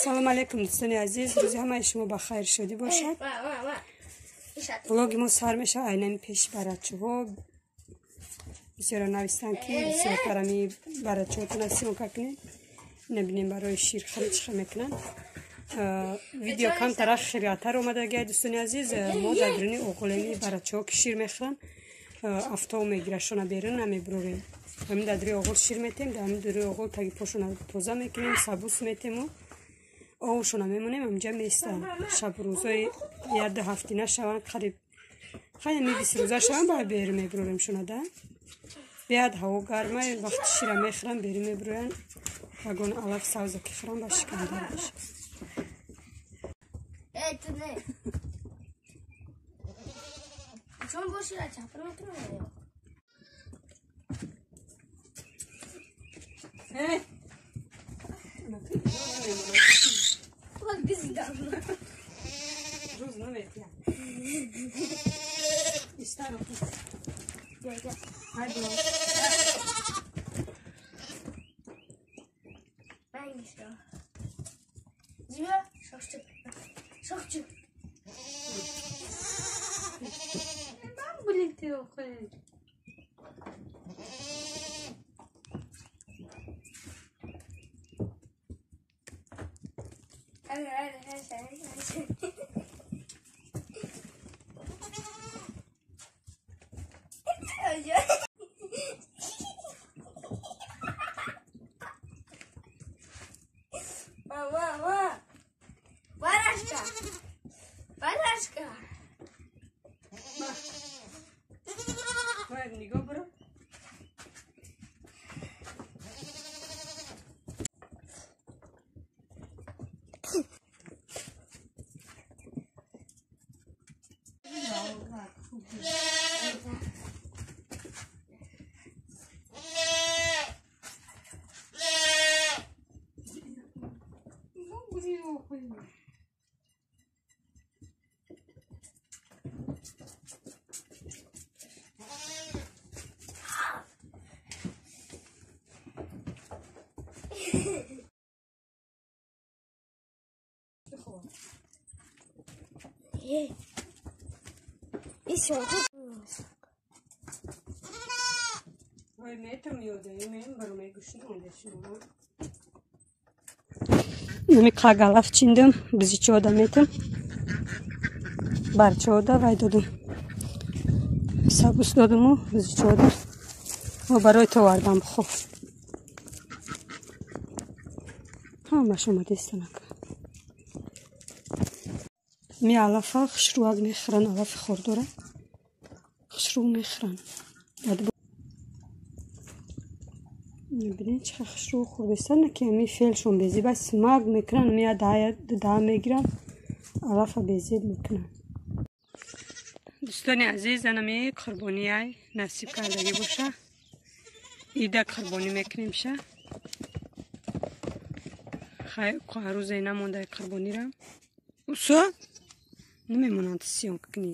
Салом алейкум дӯстони азиз, рӯзи ҳамаи шумо ба хайр шодӣ бошад. Влоги мо сар мешавад айнан пеши барачаҳо. Бисёро навистанд ки бисёртар ами барачаҳотона съёмка кунед. Набинем барои ширхӯрӣ чӣ хел мекунанд. Видео камтара хирятар омадагиай дӯстони азиз. Мо дар дуруни оғолеми барачаҳо ки шир мехӯранд, афтоб мегирашона берун намебурорем. Ҳамин дар дуруи оғол шир метем, дар ҳамин дуруи оғол таги пошона тоза мекунем, сабус метему овшона мемонем, ҳаминҷа меистанд. Шабу рӯзои як-ду ҳафтина шаванд, қариб хайми 20 рӯза шаванд, баъд берун мебурорем шона да. Беҳад ҳаво гарма, вақти шира мехӯранд, берун мебуроянд, ягон алаф савза ки хӯранд, ба шикамдар мешавад. Барашка! Барашка! Нами қагалаф чиндам, бизичода метам, барчода вай додум, сабус додуму бизичода ва барои то вардам. Хоб ҳамаш омадестанак. Ми алафа хушрӯак мехӯранд, алафи хордора хушрӯ мехӯранд. Мебинед чӣ хушрӯ хӯрдестанд, ки ами феълшон безеб аст, сумак мекунанд, мия даҳа мегиранд, алафа безеб мекунанд. Дӯстони азиз, анами қурбонияй насиб кардагӣ боша, ида қурбонӣ мекунем ша. Хай рӯзе намондаи қурбонира. Усо намемонанд съёмка кунӣ.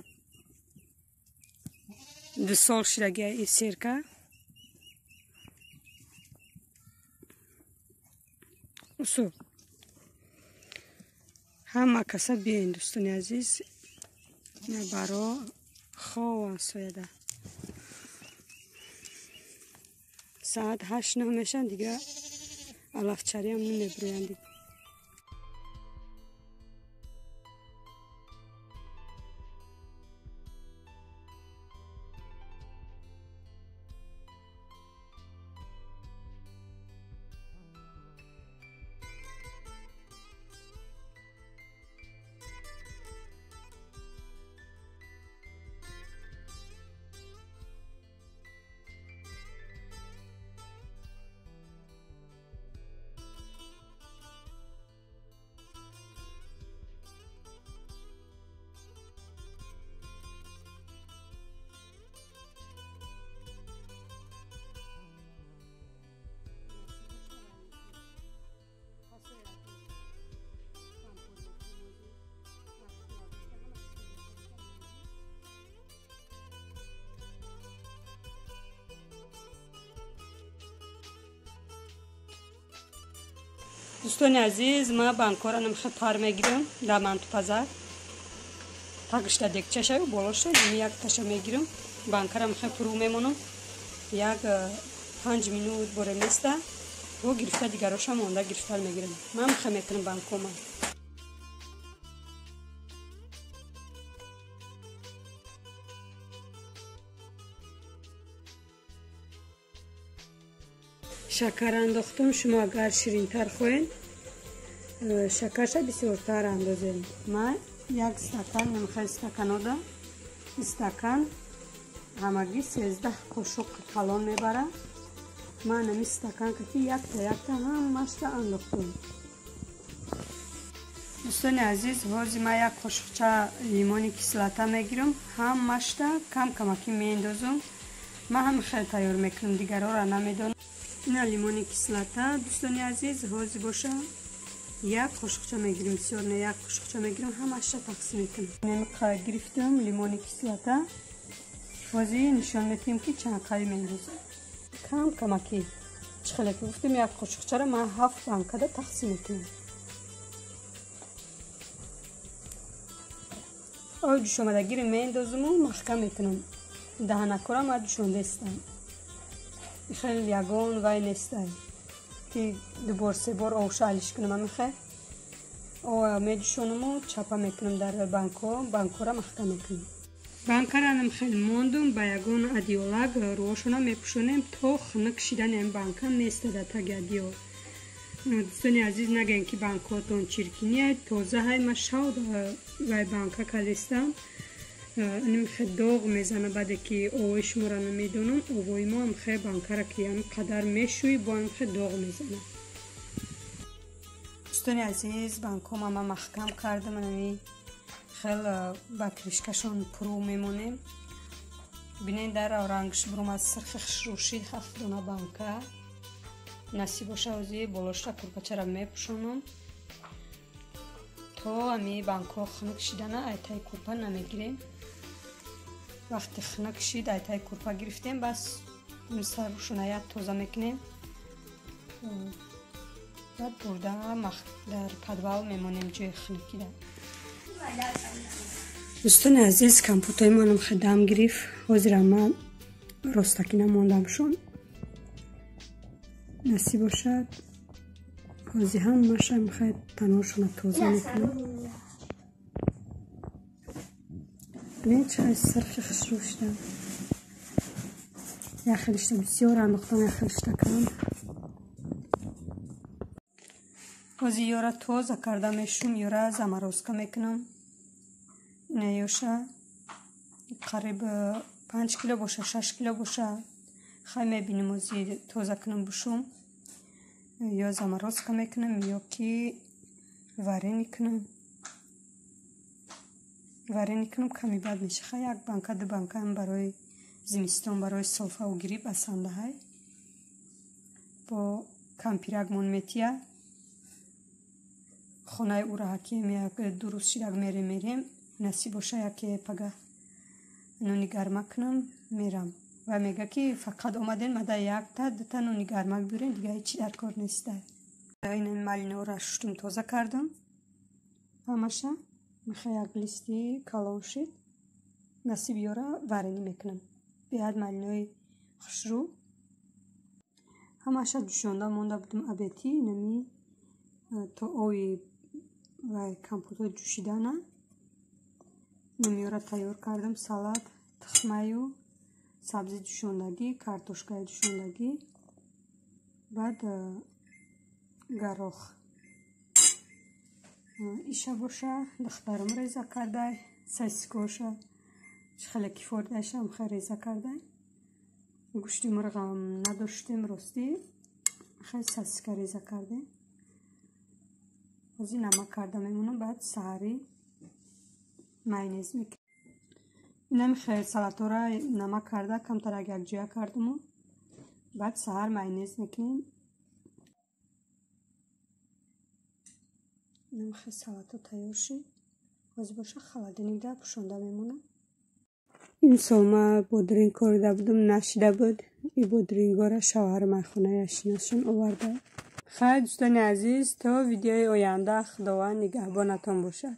2 сол шидаги и серка. Усо ҳама каса биёен дӯстони азиз, баро хован сояда. Соат 8-9 мешаванд, дига алафчариам намебурӯянд. Дӯстони азиз, ман банкора намхе пар мегирам дар мантупазак. Тагишта декчашаю болоша ними як таша мегирам. Банкара мхе пуру мемонам. Як 5 минут боре места. Бо гирифта дигароша монда гирифтар мегирам. Ман мхе мекунам банкома. Шакар андохтам. Шумо агар ширинтар хоҳед, шакарша бисёртар андозед. Ман як стакан, намхел стаканода, стакан ҳамагӣ 13 қошуқ калон мебарад. Ман ҳамин стакан ки якта якта ҳамашта андохтам. Дӯстони азиз, ҳозир ман як қошуқча лимони кислота мегирам, ҳамашта кам камакӣ меандозам. Ман ҳам хеле тайёр мекунам, дигарҳоро намедонам. Ина лимони кислота, дӯстони азиз, ҳозир боша як қошуқча мегирим, бисёр не, як қошуқча мегирим, ҳамаша тақсим мекунам. Немиқа гирифтам лимони кислота. Ҳозир нишон медиҳем ки чанд қай меандозам. Кам камакӣ. Чӣ хеле ки гуфтем, як қошуқчаро ман 7 банкада тақсим мекунам. Ой ҷӯшомадагиро меандозаму маҳкам мекунам. Даҳанакора ман ҷӯшондаистам. Хеле ягон вай нестай ки дубор се бор овша алиш кунам. Амихе ова меҷӯшонаму чапа мекунам дар банко, банкора маҳкам мекунам. Банкара нам хеле мондум, ба ягон адиолак рӯошона мепӯшонем то хунук шидани ам банка места дар таги адиол. Дӯстони азиз, нагӯем ки банкотон чиркиния, тоза ҳай. Ма шав вай банка калестам. Нимхе доғ мезана, баъде ки овои шуморо намедонам, овои мо амхе банкара ки ам қадар мешӯй, бо амхе доғ мезана. Дӯстони азиз, банкома ма маҳкам кардам, ами хел ба кришкашон пуру мемонем. Бинен дар рангш бурумад сирхи хушрӯшид 7 дона банка. Насиб боша ози болошта курпачара мепӯшонам то ами банкҳо хунук шидана айтаи курпа намегирем. Вақти хунук шид айтаи курпа гирифтем, бас сарушона тоза мекунем. Баъд бурда дар подвал мемонем ҷои хунукида. Дӯстони азиз, компотои манам хедам гирифт. Ҳозира ман ростакӣ намондамшон. Насиб бошад ҳозир ҳамаша мехоҳед таношона тоза мекунам. Бинед чӣ қадр сирхи хушрӯ шуда. Як хелишта бисёр андохтам, як хелишта кам. Ҳозир ёра тоза карда мешум, ёра заморозка мекунам. Ина ёша қариб 5 кило боша, 6 кило боша. Хай мебинем ҳозир тоза кунам бушум. Ё заморозка мекунам, ё ки варени кунам. Варени кунам ками бад меша. Хай як банка, ду банка ҳам барои зимистон, барои солфаву грипп басанда ҳай. Бо кампиракмон метия. Хонаи ӯра ҳаким як ду рӯз шидак мерем. Насиб боша яке пага нони гармак кунам, мерам. Ва мега ки фақат омаден мада якта дута нони гармак биёрен, дига ҳечи дар кор неста. Ин малинора шуштум, тоза кардам ҳамаша. Меха як листи калон шид. Насиб ёра варени мекунам. Беҳад малинои хушрӯ. Ҳамаша ҷӯшонда монда будум абетӣ, инами то ови ва компото ҷӯшидана. Намиёра тайёр кардам, салат, тухмаю сабзи ҷӯшондагӣ, картошкаи ҷӯшондагӣ, баъд гарох. Иша боша духтарам реза кардай, сосискоша чӣ хеле кифордашам хеле реза кардай. Гӯшти мурғам надоштем, ростӣ хеле сосиска реза кардем. Ҳозир намак карда мемонам, баъд саҳарӣ майонез мекунам. Инами хеле салатора намак карда камтарак якҷоя кардаму баъд саҳар майонез мекунем. Инами хеле салато тайёр шид. Ҳозир боша холодильникда пӯшонда мемонам. Ин сол ма бодринг корида будум, нашида буд. И бодрингора шавҳари майхонаи ашиносшон оварда. Хайр, дӯстони азиз, то видеои оянда, Худованд нигаҳбонатон бошад.